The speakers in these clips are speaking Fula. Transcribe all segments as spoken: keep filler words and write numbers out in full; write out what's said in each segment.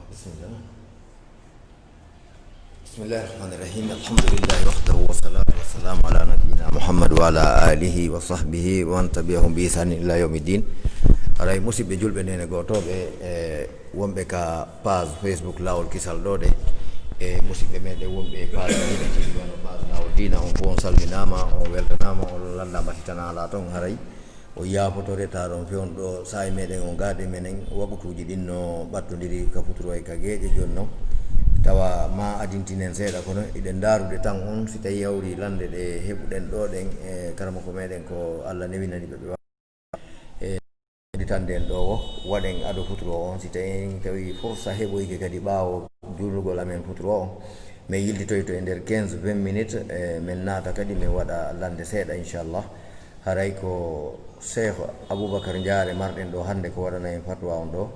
Bismillah. Bismillahir Rahmanir Rahim. Alhamdulillahi wahdahu, wassalatu wassalamu ala nabiyyina Muhammad wa ala alihi wa sahbihi wa man tabi'ahum bi ihsanin ila yawmiddin. Haray, musidɓe julɓe, nene gootooɓe, e wonɓe ka page Facebook Laawol Kisal ɗo de, e musidɓe meɗen wonɓe e page meɗen ɗiɗi, wano page Laawol Diina, on fof on salminaama, on weltanaama, on lanndaama si tana alaa toon. Haray, o yaafotore taron fewndo ɗo saa'i meɗen on gaade menen, wakutuuji ɗin no ɓattondiri ka futuro e ka geeƴe. Jooni non, tawa ma adintinen seeɗa, kono eɗen ndaarude tan on, si tawi hawri lannde ɗe heɓuɗen ɗo ɗen, e karamoko meɗen ko Allah newinani ɓe, ɓe wa-, e, aditande en ɗo o, waɗen ado futuro on, si tawi, tawi fursa heɓoyke kadi ɓaawo juulugol amen futuro on, min yiltitoyto e nder quinze, vingt minutes, e, min naata kadi, min waɗa lannde seeɗa, inchallah. Haray ko Cheikh Aboubacar Ndiare marɗen ɗo hannde, ko waɗana en fatwa on ɗo.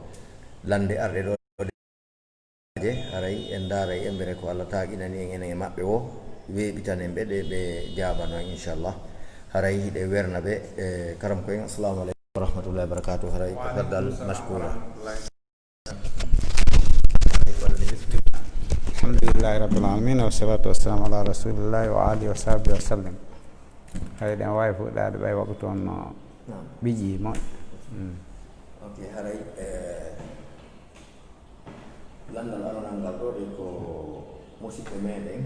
Lannde arɗe ɗo je, haray en ndaaray embere ko Allah taaginani en enen e maɓɓe o, weeɓitanen ɓe ɗe ɓe jaabano en, inchallah. Haray hiɗe werna ɓe, e, karam ko en. Assalamu aleykum wa rahmatullahi wa barakatuh. Haray tafaddal mashkura. Alhamdulillahi rabbil alamin, wa salatu wa salamu ala rasulillahi wa alihi wa sahbihi wa sallim. Hay ɗen waawi fuɗɗaade ɓay waktu on no Naam. Ɓiƴi moƴƴo. Mm. Ok, haray, eh, lanndal aranal ngal ɗo de ko musidɓe meɗen.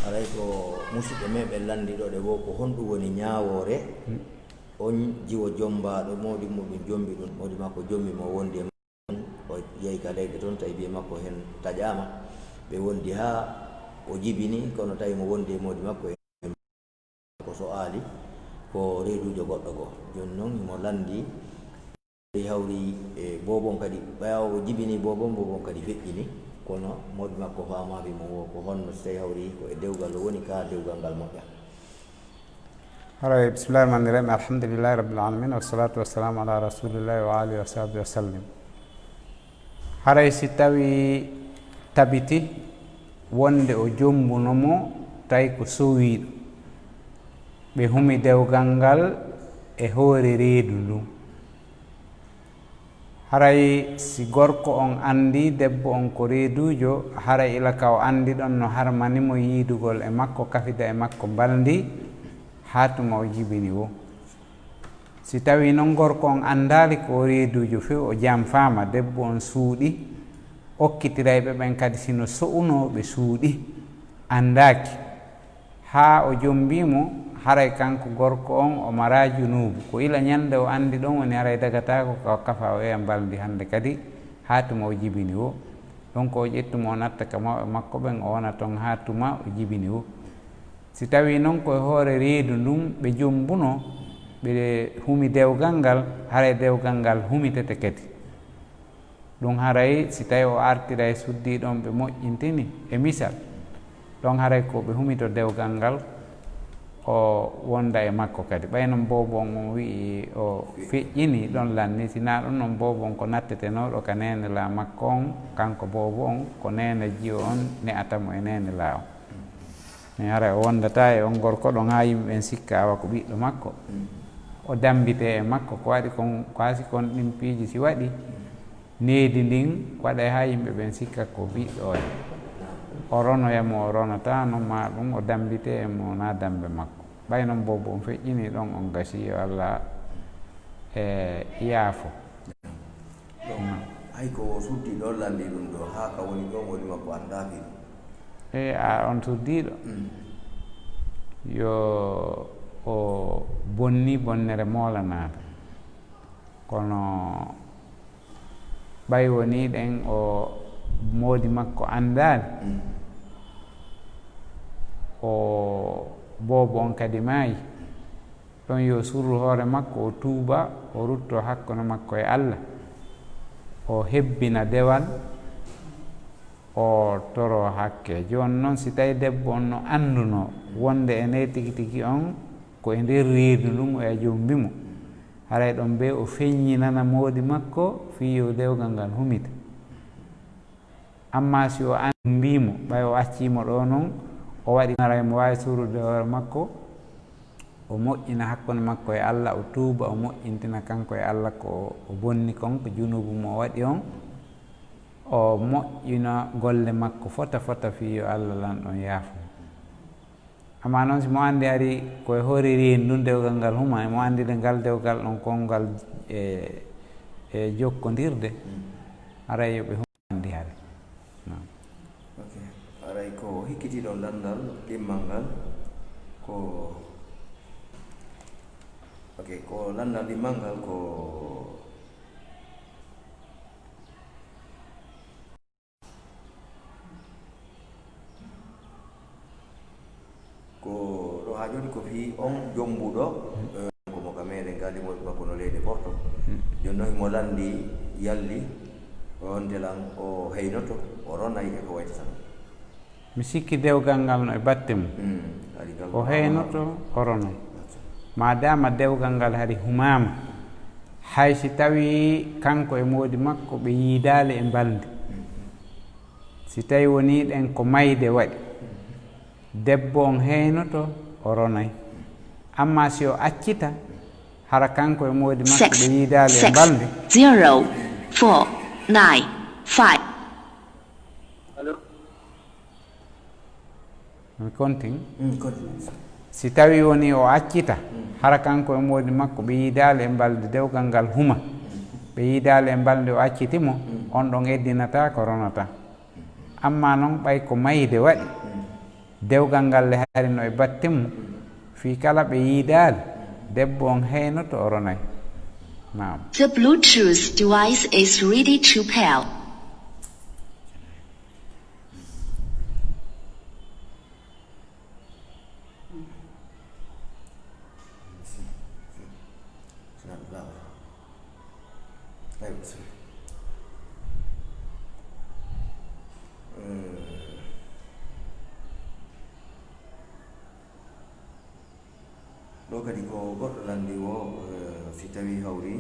Haray ko musidɓe meɗen lanndi ɗo de wo ko honɗum woni ñaawoore? Mm. On jiwo jommbaaɗo, moodi muɗum jombi ɗum, moodi makko jombi mo wondi e o yehi ka leyɗe toon, tawi biyee makko heen taƴaama. Ɓe wondi haa o jibini, kono tawi mo wondi e moodi makko heen ko so aali, ko reeduujo goɗɗo goo. Jooni noon himo lanndi, tawi hawri e boobon kadi, ɓaawo o jibini boobon, boobon kadi feƴƴini, kono moodi makko faamaaki mo wo ko honno, so tawi hawri ko e dewgal o woni, ka dewgal ngal moƴƴa. Haray, bismillahi rahmani rahim, alhamdulillahi rabbil alamin, wassalatu wassalamu ala rasulillahi wa alihi wa sahbihi wa sallim. Haray si tawi tabiti wonde o jombuno mo, tawi ko sowiiɗo, ɓe humi dewgal ngal e hoore reedu ndun. Haray si gorko on anndi debbo on ko reeduujo, haray ila ka o anndi ɗon no harmani mo yiidugol e makko, kafida e makko mbalndi, haa tuma o jibini wo. Si tawi non gorko on anndaali ko o reeduujo, few o janfaama, debbo on suuɗi, okkitirayɓe ɓen kadi si no so'unoo ɓe suuɗi, anndaaki. Haa o jombii mo, haray kanko gorko on o maraa junuubu. Ko ila ñande o anndi ɗon woni haray dagataako ka o kafa o yeeya mbalndi hannde kadi, haa tuma o jibini wo. Ɗon ko o ƴettu mo o natta ka mawɓe makko ɓen, o wona ton haa tuma o jibini wo. Si tawii non ko e hoore reedu ndun ɓe jombunoo, ɓe humi dewgal ngal, haray dewgal ngal humitete kadi. Ɗum haray si tawi o artiray suddiiɗo on ɓe moƴƴintini, e misal, ɗon haray ko ɓe humito dewgal ngal, o wonda e makko kadi. Ɓay non boobo on, on wi'i o feƴƴini, ɗon lanni, si naa ɗum non boobo on ko nattetenooɗo ka neenelaa makko on, kanko boobo on, ko neene jiwo on ne'ata mo e neenelaa on. Mi haray o wondataa e on gorko ɗon haa yimɓe ɓen sikka awa ko ɓiɗɗo makko. O dambitee e makko, ko waɗi kon, ko hasi kon ɗin piiji si waɗi, needi ndin waɗay haa yimɓe ɓen sikka ko ɓiɗɗo on. O ronoya mo o ronataa non, maa ɗum o dambitee e mo wonaa dambe makko. Ɓay non boobo on feƴƴini ɗon, on gasi, yo Allah e yaafo. Ɗon, hay ko suddi ɗon lanndi ɗum ɗo, haa ka woni ɗon woni makko anndaaki ɗum. E a on suddiiɗo? Mm. Yo o bonni bonnere moolanaaɗo. Kono ɓay woni ɗen o moodi makko anndaali, mm, o boobo on kadi maayi. Ɗon yo surru hoore makko, o tuuba, o rutto hakkunde makko e Allah, o hebbina dewal, o toro hakke. Jooni non, si tawi debbo on no anndunoo wonde e nde tigi tigi on ko e nder reedu ndun o e jombi mo, haray ɗon bee o feññinana moodi makko fii yo dewgal ngal humita. Ammaa si o an-, mbii mo, ɓay o accii mo ɗoo non, o waɗi, haray mo waawi surrude hoore makko, O moƴƴina hakkunde makko e Allah, o tuuba, o moƴƴintina kanko e Allah ko o bonni kon, ko junuubu mo o waɗi on. O moƴƴina golle makko fota fota fii yo Allah lan ɗon yaafo. Amma noon, si mo anndi hari ko e hoore reen ndun dewgal ngal huma, e mo anndi de ngal dewgal ɗon ko ngal e, e jokkondirde, haray yo ɓe huma anndi hari. Naam. Ok. Haray ko hikkitiiɗo lanndal ɗimmal ngal ko, ok, ko lanndal ɗimmal ngal ko Ko ɗo haa jooni ko fii on jombuɗo, eh, ko mo ka meɗen gaa limoɗo makko no leyɗe Porto. Jooni noon himo lanndi yalli, o onte lan o heynoto, o ronay e ko waytata non. Mi sikki dewgal ngal no e batte mum. Mm, hari ngal O heynoto, o ronay. Maadaama dewgal ngal hari humaama, hay si tawii kanko e moodi makko ɓe yiidaali e mbalndi. Si tawii wonii ɗen ko mayde waɗi, debbo on heynoto, o ronay. Amma si o accita, hara kanko e moodi makko ɓe yiidaali e mbalndi. Zero, four, nine, five. Allo? Mi kontin. Mm, kontin. Si tawii wonii o accita, hara kanko e moodi makko ɓe yiidaali e mbalndi dewgal ngal huma, ɓe yiidaali e mbalndi o acciti mo, on ɗon eddinataa ko ronataa. Amma noon ɓay ko mayde waɗi, dewgal ngal le hari no e batte mum, fii kala ɓe yiidaali, debbo on heynoto o ronay. Naam. The Bluetooth device is ready to pair. Ɗo kadi ko goɗɗo lanndi wo, eh, si tawii hawri,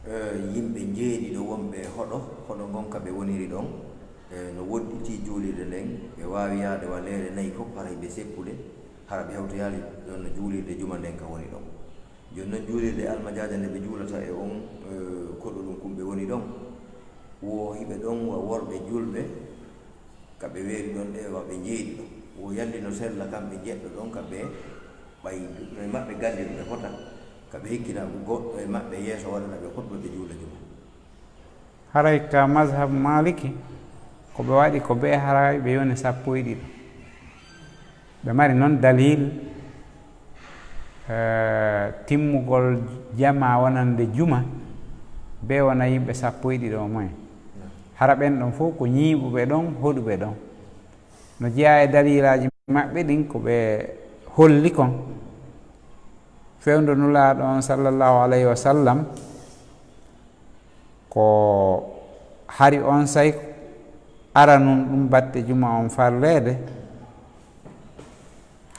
eh, yimɓe njeeɗiɗo wonɓe e hoɗo, hoɗo ngon ka ɓe woniri ɗon, eh, no woɗɗitii juulirde nden, ɓe waawi yaade wa leere nayi fof, haray ɓe seppude, hara ɓe hewtoyaali ɗon no juulirde juma nden ka woni ɗon. Jooni non juulirde almajaaja nde ɓe juulata e on, eh, koɗo ɗum kumɓe woni ɗon, wo hiɓe ɗon wa worɓe juulɓe, ka ɓe weeri ɗon ɗe wa ɓe njeeɗiɗo. Wo yalli no sella kamɓe njeɗɗo ɗon ka ɓe ɓay no e maɓɓe galli no ɓe fota, ka ɓe hikkina goɗɗo e maɓɓe yeeso waɗana ɓe khutba ɓe juula juma. Haray ka mazhab Maliki, ko ɓe waɗi ko ɓe haray ɓe yoni sappo e ɗiɗo. Ɓe mari noon dalil, eh, timmugol jama wonande juma, ɓe wona yimɓe sappo e ɗiɗo o moyen. Hara ɓen ɗon fof ko ñiiɓuɓe ɗon, hoɗuɓe ɗon. No jeyaa e dalilaaji maɓɓe ɗin ko ɓe holli kon. Fewndo Nulaaɗo on sallallahu alayhi wa sallam, ko hari on say aranun ɗum batte juma on farleede,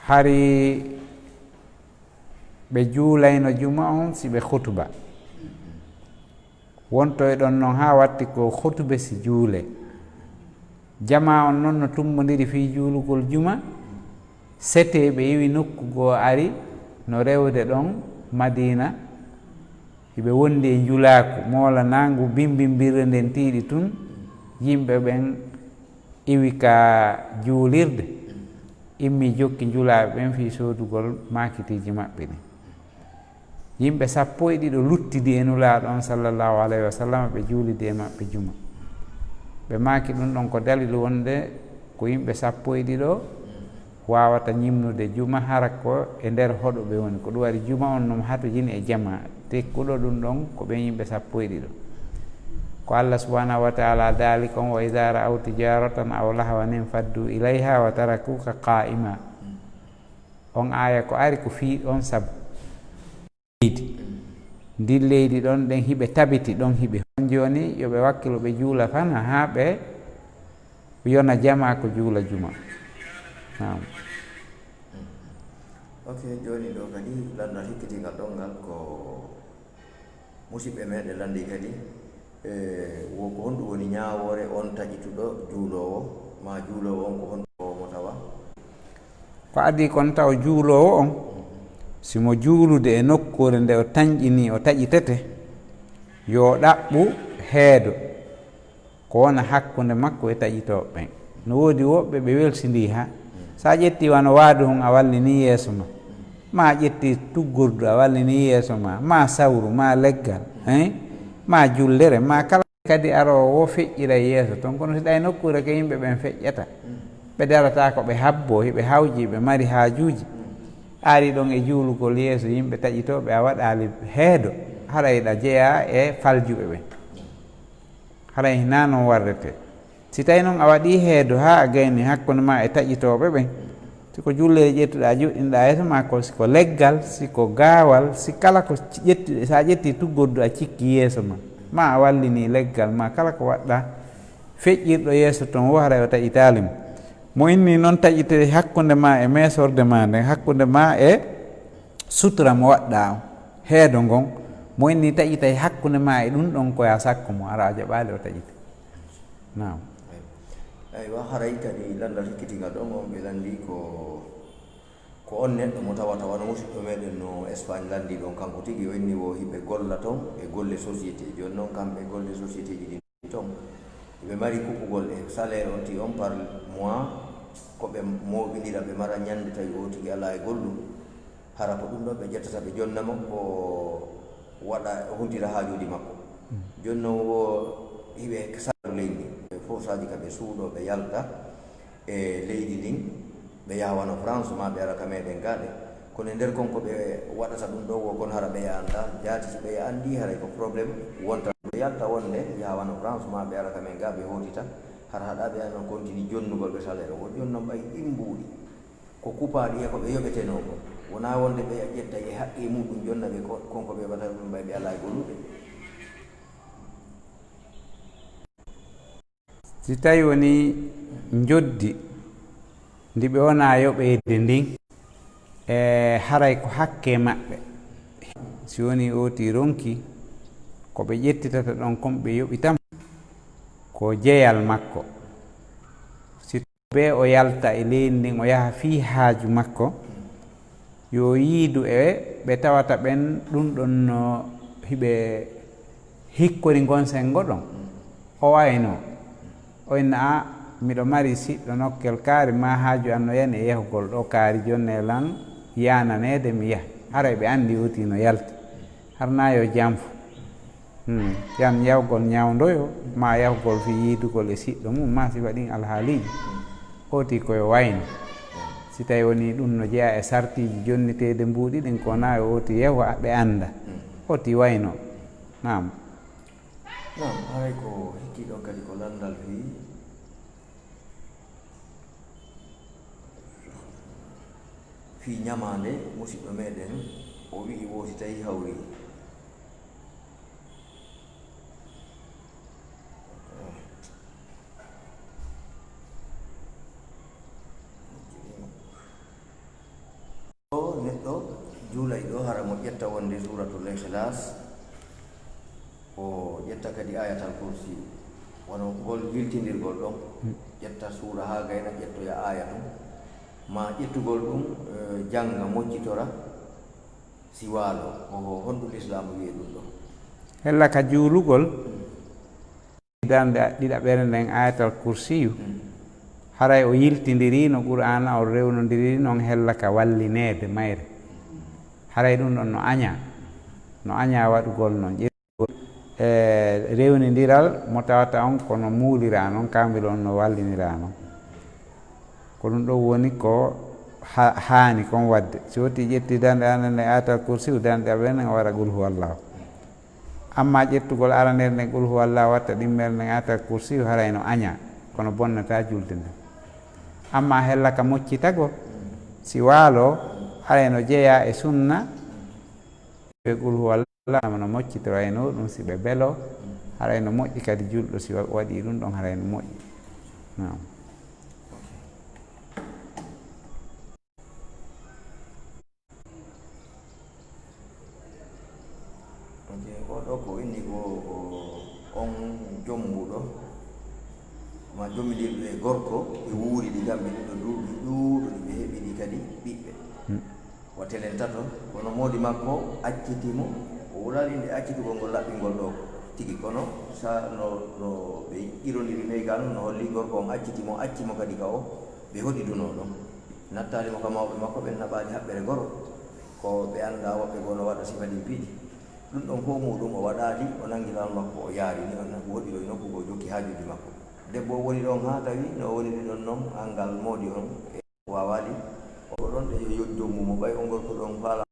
hari ɓe juulayno juma on si ɓe khutuba. Wontoyɗon non haa watti ko khutube si juule. Jamaa on non no tummondiri fii juulugol juma, setee ɓe iwi nokku goo ari no rewde ɗon Madiina, hiɓe wondi e njulaaku, moola naangu bimbimbirre nden tiiɗi tun, yimɓe ɓen iwi ka juulirde, immi jokki njulaaɓe ɓen fii soodugol maakitiiji maɓɓe ɗin. Yimɓe sappo e ɗiɗo luttidi e Nulaaɗo on sallallahu alayhi wa sallam, ɓe juulidi e maɓɓe juma. Ɓe maaki ɗum ɗon ko dalilu wonde ko yimɓe sappo e ɗiɗo waawata ñimnude juma hara ko e nder hoɗo ɓe woni. Ko ɗum waɗi juma on no hatojini e jama. Tekkuɗo ɗum ɗon ko ɓen yimɓe sappo e ɗiɗo. Ko Allah subhanahu wa ta'ala daali kon, "Wa idha ra'aw tijaratan aw lahwan infaddu ilayha wa tarakuka qa'ima." On aaya ko ari ko fii on sabu. Leydi. Ndin leydi ɗon, ɗen hiɓe tabiti ɗon hiɓe. On jooni yo ɓe wakkilo ɓe juula fana haa ɓe yona jama ko juula juma. Naam. Ok, jooni ɗo kadi lanndal hikkitingal ɗon ngal ko musiɓɓe meɗen lanndi kadi, e, wo ko honɗum woni ñaawoore on taƴituɗo juuloowo, ma juuloowo on ko honɗum o mo tawa? Ko adii kon taw juuloowo on, si mo juulude e nokkuure nde o tanƴinii o taƴitete, yo o ɗaɓɓu heedo, ko wona hakkunde makko e taƴitooɓe ɓen. No woodi woɓɓe ɓe welsindii haa, so a ƴettii wano waadu hun a wallinii yeeso ma, maa a ƴettii tuggordu a wallinii yeeso ma, maa sawru, maa leggal, hein? Maa jullere, maa kala. Kadi aroowo woo feƴƴiray yeeso ton, kono si ɗay nokkuure ko yimɓe ɓen feƴƴata, ɓe darata ko ɓe habboo, hiɓe hawji, ɓe mari haajuuji, a ari ɗon e juulugol yeeso yimɓe taƴitooɓe, a waɗaali heedo, haray ɗa jeyaa e faljuɓe ɓen. Haray hinaa non warretee. Si tawi non a waɗii heedo haa a gayni hakkunde maa e taƴitooɓe ɓen, si ko julleere ƴettuɗaa joɗɗinɗaa yeeso maa ko, si ko leggal, si ko gaawal, si kala ko ƴetti, so a ƴettii tuggordu a cikki yeeso maa, maa a wallinii leggal maa, kala ko waɗɗaa feƴƴirɗo yeeso ton woo haray o taƴitaali mo. Mo inni non taƴite hakkunde maa e meesorde maa nden, hakkunde maa e sutura mo waɗɗaa on, heedo ngon, mo inni taƴitay hakkunde maa e ɗun ɗon ko yo a sakku mo, hara a jaɓaali o taƴite. Naam. Aywa, haray kadi lanndal hikkitingal ɗon on ɓe lanndii ko, ko on neɗɗo mo tawata wano musiɗɗo meɗen no Espagne lanndii ɗon, kanko tigi o inni wo hiɓe golla ton e golle société. Jooni non kamɓe golle société ji ɗin ton, hiɓe mari kuɓɓugol e salaire on ti on par mois, ko ɓe mooɓindira, ɓe mara ñannde tawi o tigi alaa e gollum. Hara ko ɗum ɗon ɓe ƴettata, ɓe jonna mo, o waɗa, o huntira haajuuji makko. Jooni non wo hiɓe saaru leydi ndi, e forsaaji ka ɓe suuɗoo, ɓe yalta e leydi ndin, ɓe yaha wano France, maa ɓe ara ka meɗen gaaɓe. Kono e nder kon ko ɓe waɗata ɗum ɗoo wo kon hara ɓe anndaa. Jaati si ɓe anndii, haray ko problème wonta. Ɓe yalta wonde yaha wano France, maa ɓe ara ka men gaaɓe hootita. Hara haɗa ɓe ano continue jonnugol ɓe salaire o. Jooni non ɓay ɗin mbuuɗi. Ko kupaaɗi e ko ɓe yoɓetenoo kon. Wonaa wonde ɓe ƴetta e haqqe muɗum jonna ɓe ko-, kon ko ɓe yoɓata ɗum ɓay ɓe alaa e gollude. Si tawi wonii njoddi ndi ɓe wonaa yoɓeede ndin, e haray ko hakke maɓɓe. Si wonii ooti ronki, ko ɓe ƴettitata ɗon kon ɓe yoɓitamo, ko jeyal makko. Si Bee o yalta e leydi ndin, o yaha fii haaju makko, yo yiidu e ɓe tawata ɓen, ɗun ɗon no hiɓe hikkori ngon senngo ɗon. O wayno, o inna, "A, miɗo mari siɗɗo nokkel kaari, maa haaju an no yani e yahugol ɗoo kaari, jonnee lan yaananeede mi yaha." Haray ɓe anndi ooti no yalti. Harnaa yo janfu. Hmm. Yan yahugol ñawndoyo, maa yahugol fii yiidugol e siɗɗo mum, maa sifa ɗin alhaaliiji. Ooti ko yo wayno. Si tawi wonii ɗun no jeyaa e sartiiji jonniteede mbuuɗi ɗin, ko wonaa yo ooti yahu a-, ɓe annda. Ooti wayno. Naam. Naam, haray ko hikkii ɗon kadi ko lanndal fii Fii ñamaande, musiɗɗo meɗen, o wi'i woo si tawi hawri. O neɗɗo juulay ɗoo, hara mo ƴetta wonde Suuratul Ikhlaas, o ƴetta kadi Aayatal Kursi. Wano ngol yiltindirgol ɗon, ƴetta suura haa gayna, ƴettoya aaya tun, maa ƴettugol ɗum, eh, jannga, moccitora, si waalo, ko honɗum Lislaamu wi'i ɗum ɗoo? Hella ka juulugol, darnde ɗiɗaɓere nden Aayatal Kursiyu, haray o yiltindiriino Qur'aana, o rewnondiriino on hella ka wallineede mayre. Haray ɗum ɗon no añaa, no añaa waɗugol non. Ƴeewgol, e, rewnindiral mo tawata on ko no muuliraa non, kaambil on no walliniraa non. Ko ɗum ɗon woni ko ha-, haani kon waɗde. Si woti ƴetti darnde aranere nden Aayatal Kursiyu, darnde ɗiɗaɓere nden o waɗa Qul Huwallaahu. Amma ƴettugol aranere nden Qul Huwallaahu, watta ɗimmere nden Aayatal Kursiyu, haray no añaa, kono bonnataa julde nden. Amma hella ka moccitagol, si waalo, haray no jeyaa e sunna, ɓe Qul Huwallaahu no moccitoraynoo ɗum si ɓe beloo, haray no moƴƴi kadi julɗo si wa-, waɗii ɗum ɗon, haray no moƴƴi. Naam. Ok, oɗo ko inni ko, ko on jombuɗo, ma jombidirɗo e gorko, ɓe wuuri ɗi kamɓe ɗiɗo duuɓi ɗuuɗuɗi, ɓe heɓi ɗi Kadi ɓiɓɓe. Wattelen tato, kono moodi makko acciti mo, o wulaali nde accitugol ngol laɓɓingol ɗo tigi, kono sa no, no ɓe qirondiri ɓey gano, no holli gorko on acciti mo, acci mo kadi ka o ɓe hoɗidunoo ɗon. Nattaali mo ka mawɓe makko, ɓen naɓaali haɓɓere goro, ko ɓe anndaa woɓɓe goo no waɗa sifa ɗin piiji. Ɗum ɗon fof muuɗum o waɗaali, o nanngi laawol makko, o yaari ni, o nan-, woɗɗi ɗo e nokku goo, jokki haajuuji makko. Debbo o woni ɗon haa tawi no o woniri ɗon non, anngal moodi on e waawaali. O ɗon ɗe yo, yo jommu mo, ɓay on gorko ɗon faala.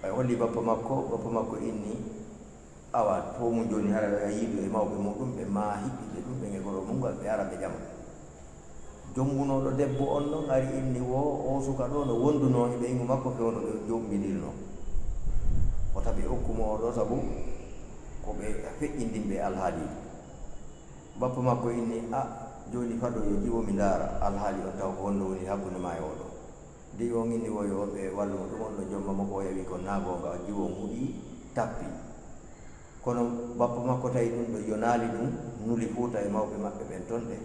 Ɓay holli bappa makko, bappa makko inni, awa, fof mum jooni hara a yiidu e mawɓe muuɗum, ɓe maa hiɓɓiɓe ɗum ɓen e goro mum ngal, ɓe ara ɓe ƴama. Jombunooɗo debbo on ɗon ari inni wo, o suka ɗo no wondunoo e ɓeyngu makko fewndo ɓe jombindirnoo. Wota ɓe okku mo oɗo sabu ko ɓe feƴƴindinɓe alhaaliiji. Bappa makko inni, a, jooni fado yo ƴiwo mi ndaara alhaali on taw ko honno woni hakkunde maa e oɗo. Dey on inni wo yo ɓe wallu mo, ɗum on ɗo jomma mo ko o yawi kon naa goonga, ƴiwo on huɗi tappi. Kono bappa makko tawi ɗum ɗo yonaali ɗum, nuli fuuta e mawɓe maɓɓe ɓen ton ɗe.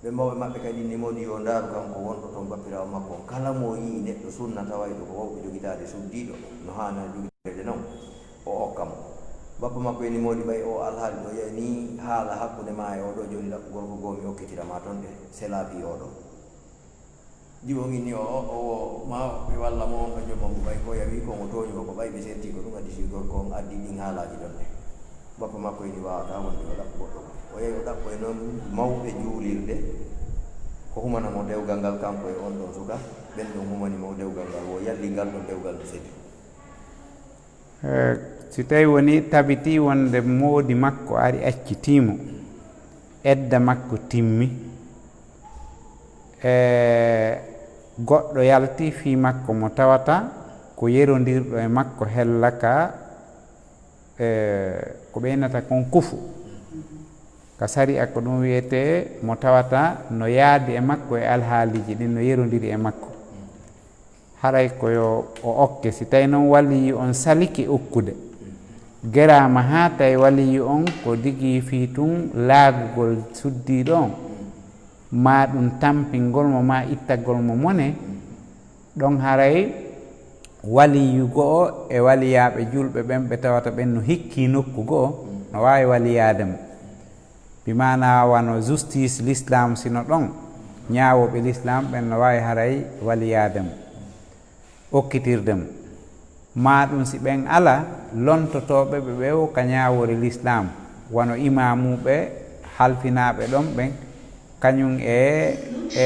Ɓe mawɓe maɓɓe kadi ni moodi yo ndaaru kanko wonɗo toon bappiraawo makko on. Kala mo o yi'i neɗɗo sunna tawayɗo ko wawɗo jogitaade suddiiɗo, no haana jogitaade non, o okka mo. Bappa makko eni moodi ɓay o alhaali ɗo yahi ni haala hakkunde maa e oɗo jooni ɗaɓɓu gorko goo mi okkitira ma toon ɗe, selaabi oɗo. Jiwo ngi ni o, o, o, ma ɓe walla mo on ɗo jomma mo ɓay ko yawi ko mo tooñi mo ko ɓay ɓe serti ko ɗum addi si gorko on addi ɗin haalaaji ɗon ɗe. Bappa makko ini waawataa wonde o ɗaɓɓu goɗɗo ko. O yahi o ɗaɓɓo e noon mawɓe juulirde. Ko humana mo dewgal ngal kanko e on ɗon suka. Ɓen ɗon humani mo dewgal ngal. Wo yalli ngal ɗon dewgal no sedi. Eh, si tawi woni tabiti wonde moodi makko ari accitii mo, edda makko timmi, e goɗɗo yalti fii makko mo tawata ko yerondirɗo e makko hella ka, e ko ɓeynata kon kufu. Ka sari'a ko ɗum wiyetee mo tawata no yaadi e makko e alhaaliiji ɗin, no yerondiri e makko. Haray ko yo o okke. Si tawi non waliyu on salike okkude, geraama haa tawi waliyu on ko digi fii tun laagugol suddiiɗo on, maa ɗum tampingol mo, maa ittagol mo mone, ɗon haray waliyu go'o e waliyaaɓe julɓe ɓen ɓe tawata ɓen no hikkii nokku go'o, no waawi waliyaade mo. Bi maanaa wano justice l'islam sino ɗon, ñaawooɓe l'islam ɓen no waawi haray waliyaade mo, okkitirde mo. Maa ɗum si ɓen alaa, lontotooɓe ɓe ɓe o ka ñaawoore l'islam, wano imaamuuɓe halfinaaɓe ɗon ɓen, kañum e, e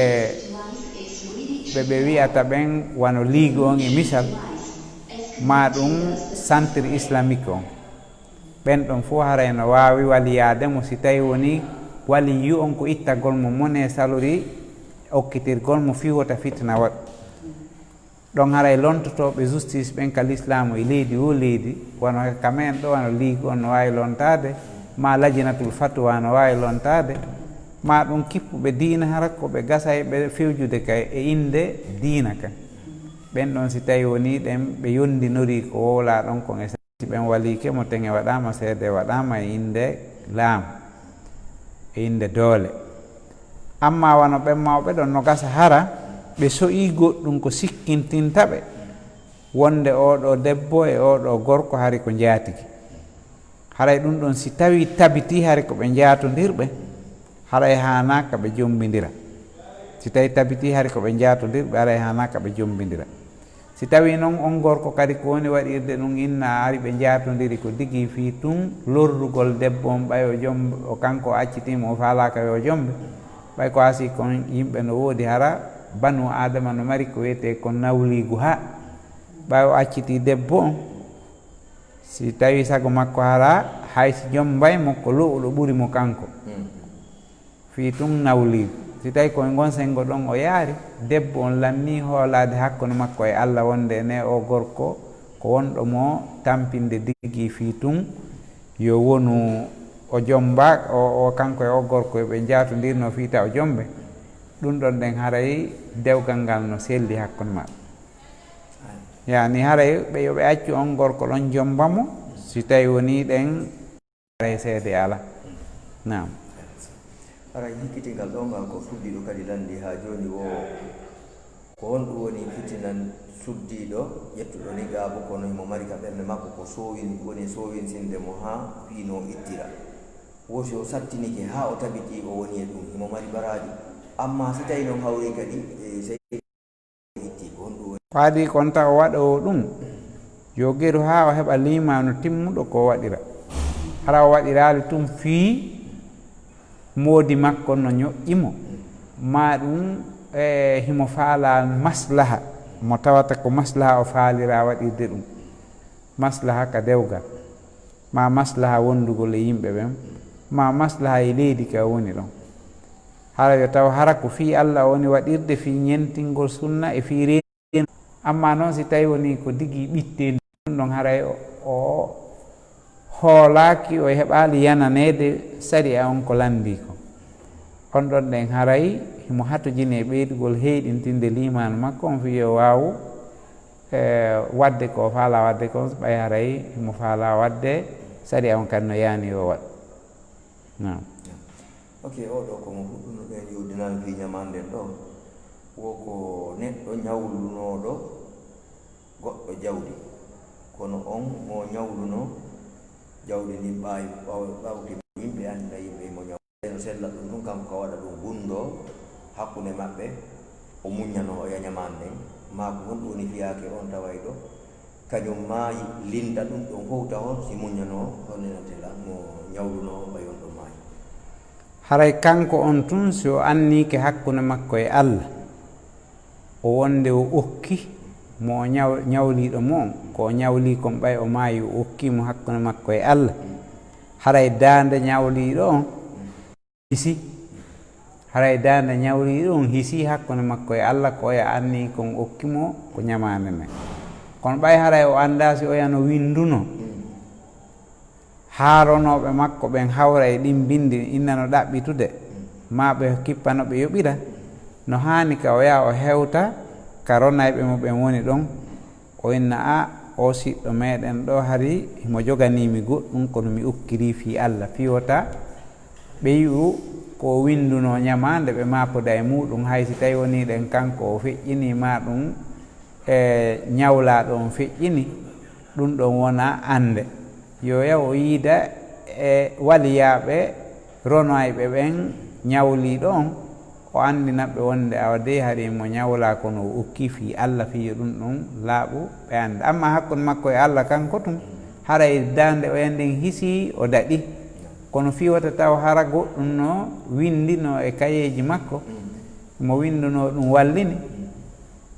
ɓe ɓe wi'ata ɓen wano ligue on e misal, maa ɗum centre islamique on. Ɓen ɗon fof haray no waawi waliyaade mo si tawi woni waliyu on ko ittagol mo mone salori okkitirgol mo fii wota fitina waɗ. Ɗon haray lontotooɓe justice ɓen ka lislaamu e leydi wo leydi, wano ka men ɗo, wano ligue on no waawi lontaade, maa lajinatul fatwa no waawi lontaade, maa ɗum kippuɓe diina hara ko ɓe gasa e ɓe fewjude kay e innde diina ka. Ɓen ɗon si tawi woni ɗen ɓe yondinorii ko wowlaa ɗon kon e Si ɓen waliike mo, teŋe waɗaama, seede waɗaama e innde laam, e innde doole. Ammaa wano ɓen mawɓe ɗon no gasa hara, ɓe so'ii goɗɗum ko sikkintinta ɓe, wonde oo ɗoo debbo e oo ɗoo gorko hari ko njaatigi. Haray ɗum ɗon si tawii tabitii hari ko ɓe njaatondirɓe, haray haanaaka ɓe jommbindira. Si tawii tabitii hari ko ɓe njaatondirɓe, haray haanaaka ɓe jommbindira. Si tawii non on gorko kadi ko woni waɗirde ɗum inna ari ɓe njaatondiri ko digi fii tun lorrugol debbo on ɓay o jom-, o kanko o accitiima o faalaaka yo jombe, ɓay ko asii kon yimɓe no woodi hara banu Aadama no mari ko wiyetee ko nawliigu haa ɓay o accitii debbo on, si tawii sago makko hara hay si jombay mo ko lo'uɗo ɓuri mo kanko. Fii tun nawliigu. Si tawi ko e ngon senngo ɗon o yaari, debbo on lannii hoolaade hakkunde makko e Alla wonde ene o gorko ko wonɗo mo tampinde digi fii tun yo wonu o jomba, o, o kanko e o gorko yo ɓe njaatondirno fii ta o jombe. Ɗum ɗon ɗen haray dewgal ngal no selli hakkunde maɓɓe. Yaani haray ɓe yo ɓe accu on gorko ɗon jomba mo, si tawi woni ɗen Haray seede alaa. Naam. Haray hikkitingal ɗoo ngal ko suddiiɗo kadi lanndii haa jooni wo Ko honɗum woni fitinan suddiiɗo ƴettuɗo niqaabu, kono himo mari ka ɓernde makko ko soowin, woni soowinsinde mo haa fii no ittira? Wo si o sattinike haa o tabitii o woni e ɗum, himo mari baraaji. Amma si tawii non hawri kadi, e sey o itti, ko honɗum woni? Ko adii kon taw o waɗoowo ɗum, yo geru haa o heɓa liimaanu timmuɗo ko o waɗira. Hara o waɗiraali ɗum fii moodi makko no ñoƴƴi mo, maa ɗum, e, himo faalaa maslaha mo tawata ko maslaha o faalira waɗirde ɗum, maslaha ka dewgal, maa maslaha wondugol e yimɓe ɓen, maa maslaha e leydi ka o woni ɗon. Hara yo taw hara ko fii Alla o woni waɗirde, fii ñentingol sunna e fii reenugol. Amma non si tawi woni ko digi ɓitteendi, ɗum ɗon haray o, o hoolaaki, o heɓaali yananeede sariya on ko lanndii kon. On ɗon ɗen haray himo hatojini e ɓeydugol heyɗintinde liimaanu makko on fii yo waawu, e, waɗde ko o faalaa waɗde kon, ɓay haray himo faalaa waɗde sariya on kan no yaani yo waɗ. Naam. Ok, oo ɗoo ko mo fuɗɗunoɗen yewtidal fii ñamaande ɗoo. Wo ko neɗɗo ñawlunooɗo goɗɗo jawdi, kono on mo ñawlunoo jawdi ndin ɓaawi, ɓaw-, ɓawti yimɓe annda yimɓe mo ñaw-, no sella ɗum ɗum, kanko ka waɗa ɗum gunndoo hakkunde maɓɓe, o muññanoo o ya ñamaande nden, maa ko honɗum woni fiyaake on tawayɗo kañum maayi, linda ɗum ɗon fow taho si muññanoo, honno tela mo ñawlunoo ɓay on ɗon maayi? Haray kanko on tun, si o anniike hakkunde makko e Alla, o wonde o okki mo o ñaw-, ñawliiɗo mo on, ko o ñawlii kon ɓay o maayi, o okkii mo hakkunde makko e Alla, haray daande ñawliiɗo on hisi. Haray daande ñawliiɗo on hisi hakkunde makko e Alla, ko oya anni kon okki mo ko ñamaande nden. Kono ɓay haray o anndaa si oya no winndunoo, haa ronooɓe makko ɓen hawra e ɗin binndi, inna no ɗaɓɓitude, maa ɓe kippano ɓe yoɓira, no haani ka o yaha o hewta ka ronayɓe mo ɓen woni ɗon, o inna, "A, oo siɗɗo meɗen ɗoo, hari himo joganii mi goɗɗum, kono mi okkirii fii Alla, fii wota ɓe yi'u ko o winndunoo ñamaande, ɓe maapoda e muuɗum, hay si tawi wonii ɗen kanko o feƴƴinii, maa ɗum e ñawlaaɗo on feƴƴini, ɗum ɗon wona annde." Yo yahu o yiida e waliyaaɓe ronayɓe ɓen ñawliiɗo on, o anndina ɓe wonde awa dey hari mo ñawlaa, kono o okkii fii Alla, fii yo ɗum ɗon laaɓu ɓe annda. Amma hakkunde makko e Alla kanko tun, haray daande oya nden hisii, o daɗi. Kono fii wota taw hara goɗɗum no winndinoo e kayeeji makko, mo winndunoo ɗum wallini.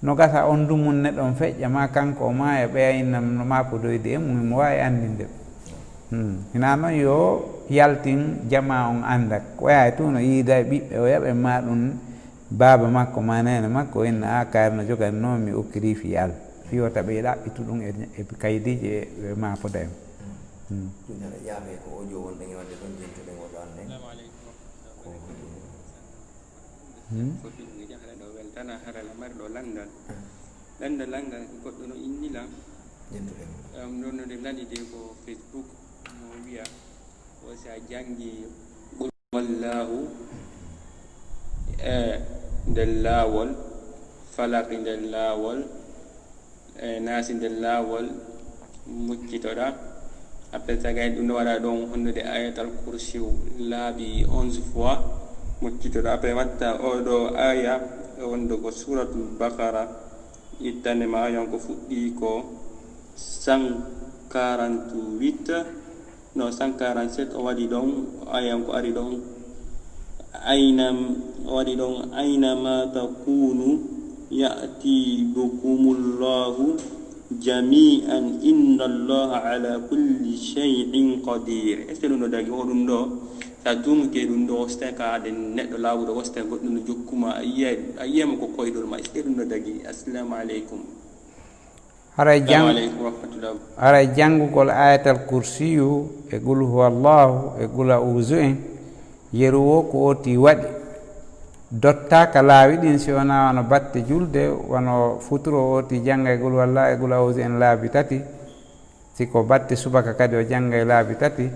No gasa on dumunne ɗon feƴƴa, maa kanko o maaya, ɓeya inna no maapodoyde e mum, himo waawi anndinde ɓe. Hmm. Hinaa non yo yaltin jamaa on annda. Ko yahay tun no yiida e ɓiɓɓe o yaɓe, maa ɗum baaba makko, maa neene makko, o inna, "A, kaari no joganoo, mi okkirii fii Alla." Fii wota ɓe ɗaɓɓitu ɗum e, e kaydiiji e, e maapoda en. Hmm. Ɗum tan e ƴaaɓe ko audio wonɗen e waɗde ɗon, jento ɗen oɗo annde. Assalamu aleykum. Ko Hmm? Foti ɗum e jahre ɗo weltana harala mari ɗo lanndal. Lanndal lanndal ko goɗɗo no inni lan. Am ɗon no nde nani de ko Facebook mo wiya o si a janngi Qul huwallahu e nder laawol, Falaqi nder laawol, e naasi nder laawol, muccitoɗa. Après tagay ɗum no waɗa ɗon honnude Ayatal Kursiw laabi onze fois, muccitoɗa. Après watta oɗo aya wonde ko Suratul Baqara, ittande ma ayan ko fuɗɗi ko cent quarante-huit, non, cent quarante-sept, o waɗi ɗon, ayan ko ari ɗon, ayna, o waɗi ɗon, "Ayna ma takunu ya'ti bikumullahu jami'an, inna Allaha ala kulli shay'in qadir." Est-ce que ɗum ɗo dagi? Ho ɗum ɗo, sa duumuke ɗum ɗo, o sitay ka haade neɗɗo laawuɗo, o sitay goɗɗum no jokkuma, a yiya, a yiya mo ko koyɗol ma, est-ce que ɗum ɗo dagi? Assalamu aleykum. Haray jang-, Assalamu aleykum wa rahmatullah. Haray janngugol Ayatal Kursiyu e Qul huwallahu e Qul a'uuzu en, yeru wo ko oti waɗi. Dottaaka laawi ɗin si wonaa wano batte julde, wano futuro oti jannga e Qul huwallahu e Qul a'uuzu en laabi tati. Si ko batte subaka kadi o jannga e laabi tati.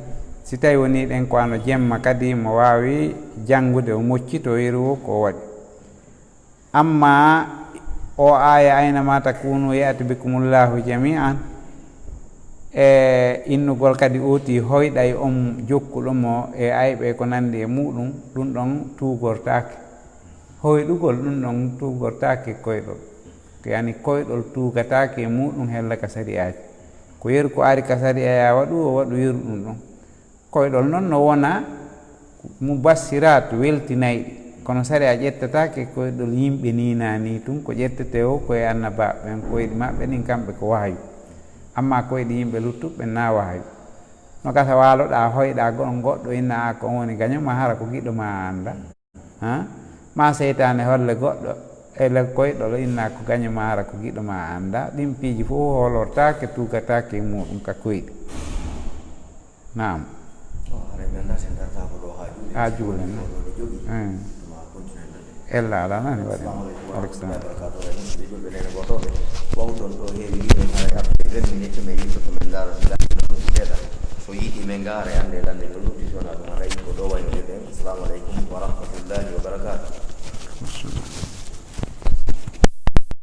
Si tawi wonii ɗen ko ano jemma kadi mo waawi janngude, o moccito yeru wo ko o waɗi. Amma O aaya, "Aynama takunu ya'ti bikumullahu jami'an." E innugol kadi ooti hoyɗay on jokkuɗo mo e ayɓe ko nandi e muɗum, ɗum ɗon tuugortaake. Hoyɗugol ɗum ɗon tuugortaake koyɗol. Yani koyɗol tuugataake e muɗum hella ka sari'aaji. Ko yeru ko ari ka sari'a ya waɗu, o waɗu yeru ɗum ɗon. Koyɗol non no wona mubassiraat weltinayɗi, kono sariya ƴettataake koyɗol yimɓe ni na ni tun, ko ƴettete o koye annabaaɓe ɓen, koyɗi maɓɓe ɗin kamɓe ko wahayu, amma koyɗi yimɓe luttuɓe na wahayu. No gasa waaloɗaa hoyɗaa goɗɗo, goɗɗo inna a ko on woni gaño ma, hara ko giɗo ma a annda. Ha? Ma seytaane holle goɗɗo e le koyɗol inna ko gaño ma, hara ko giɗo ma a annda. Ɗin piiji fof hoolortaake, tuugataake e muɗum ka koyɗi. Naam. Bon, haray mi anndaa si en dartaako ɗo haa juule. Haa juule, no? Ko ɗo ɗo jogii. Hmm. Ma continue nande. Ella alaa nani waɗi. Assalamu aleykum wa rahmatullahi wa barakatuh. Musidɓe julɓe, neene gootooɓe. Wawton ɗo heewi yiɗo haray artude vingt minutes, mais yiɗo ko min ndaara, ndaara ɗo seeɗa. So yiɗi min ngaara e annde lande no lutti.